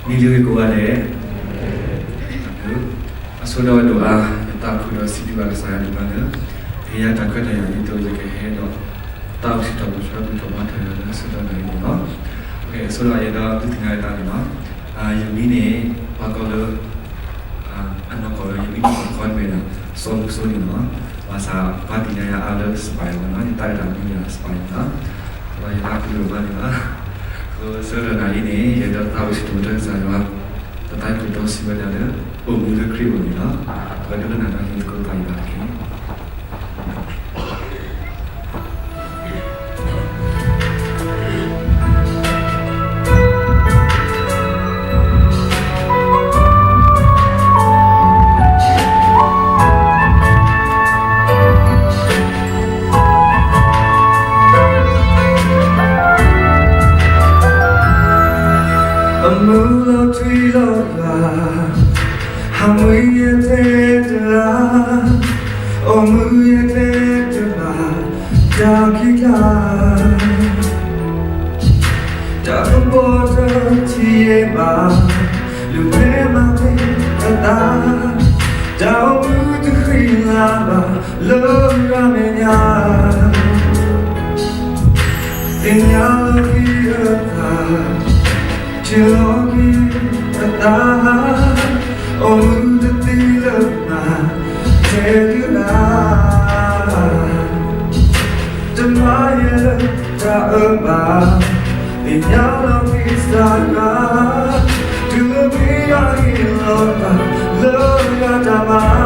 နံၤလၢဂ့ၤကိးဂၤဒဲး, အဆိကတၢၢ်ဝဲဒိၣ်အါ, ယသးခုဒီးစံးဘျုးဘၣ်ကစၢ်ယွၤဒိၣ်မးလၢ ဟ့ၣ်ယၤတၢ်ခွဲးတၢ်ယာ်ဒ်သိးယကဟဲဒီး သးအိၣ်စံးထီၣ်ပတြၢၤ ဘူၣ်ထီၣ်ဘါထီၣ်ယွၤလၢအဆိကတၢၢ်နံၤအံၤန့ၣ်လီၤ. အဆိကတၢၢ်ယဲဒီးဒုးသ့ၣ်ညါယသးန့ၣ်လီၤ. ယမံၤန့ၣ် ပှၤကိးလၢ အနီၢ်ကီၢ်လၢ ယမံၤနီၢ်ကီၢ်တခီတမ့ၢ်ဒီး စီၤမူစိန့ၣ်လီၤ. ဘၣ်ဆၣ်ပှၤသ့ၣ်ညါယၤအါလၢ Spire လီၤနီၤ, ယသးဝဲဒၣ်မံၤယၤ Spire လီၤ. ဒီးယသးခုဒိၣ်မးန့ၣ်လီၤ. အဃိအဆိကတၢၢ်နံၤအံၤန့ၣ် ယအဲၣ်ဒိးသးအိၣ်စံးထီၣ်ပတြၢၤကစၢ်ယွၤ ပသးခုဒီးစံးဝဲဒၣ်လၢ အိၣ်မူလၢခရံာ်အအိၣ်န့ၣ်လီၤ. ပှၤဒိကနၣ်ဒီးဟ့ၣ်သကိးသးအံၤဘၣ်တက့ၢ်. အမူလီၤထွံလီၤဘၣ်, ဟးမုာ်ယတဲတလၢ်, အိၣ်မူယတဲတဘၣ်, တၢ်ခံးကျါ တၢ်ကပီၤတထံၣ်ယဲဘၣ်, လူၤဖဲမၤဖဲအသး, တၢ်အိၣ်မူတဃံလၤဘၣ်, လၢရၤမဲာ်ညါ, သ့ၣ်ညါလီၤက့ၤအသး, ထံၣ်လီၤက့ၤအသး, အိၣ်မူတသ့လၢၤဘၣ်, တဲတလၢ် တမၤယဲလၢတၢ်အၢဘၣ်, သ့ၣ်ညါလီၤက့ၤကစၢ်ယွၤ, တုၤလၢမ့ၢ်ယွၤဟ့ၣ်လီၤသးလၢယွၤတၢ်မၤ ဟး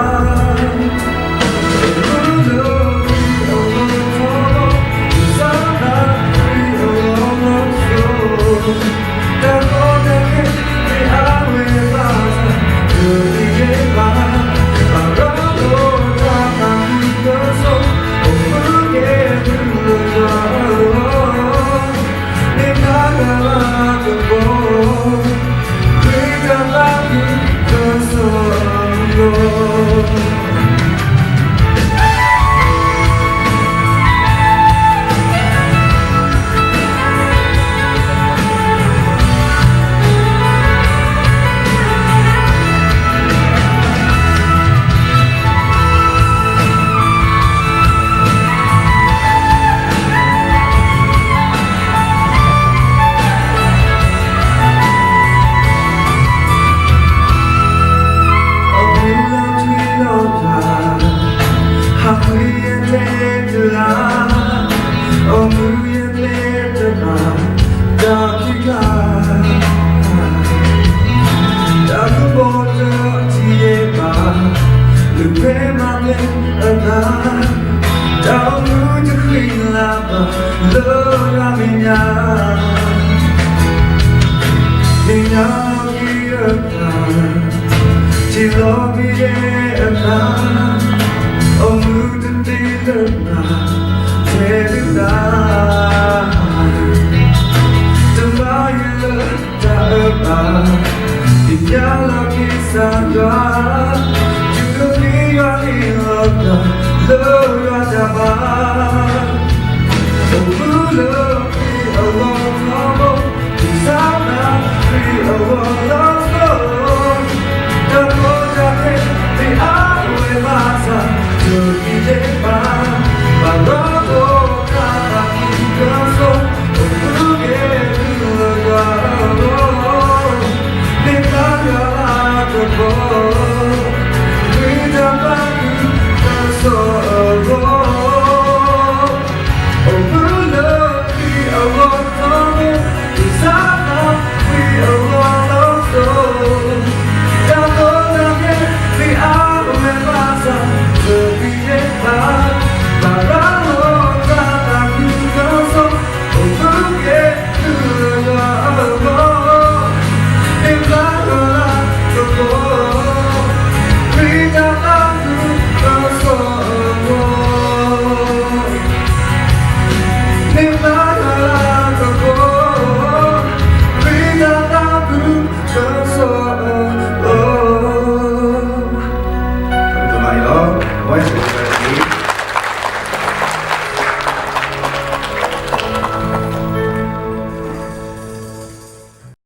မုာ်ယတဲတလၢ်, အိၣ်မူယတဲတဘၣ်, တၢ်ခံးကျါ တၢ်ကပီၤတထံၣ်ယဲဘၣ်, လူၤဖဲမၤဖဲအသး, တၢ်အိၣ်မူတဃံလၤဘၣ်, လၢရၤမဲာ်ညါ, သ့ၣ်ညါလီၤက့ၤအသး, ထံၣ်လီၤက့ၤအသး, အိၣ်မူတသ့လၢၤဘၣ်, တဲတလၢ် တမၤယဲလၢတၢ်အၢဘၣ်, သ့ၣ်ညါလီၤက့ၤကစၢ်ယွၤ,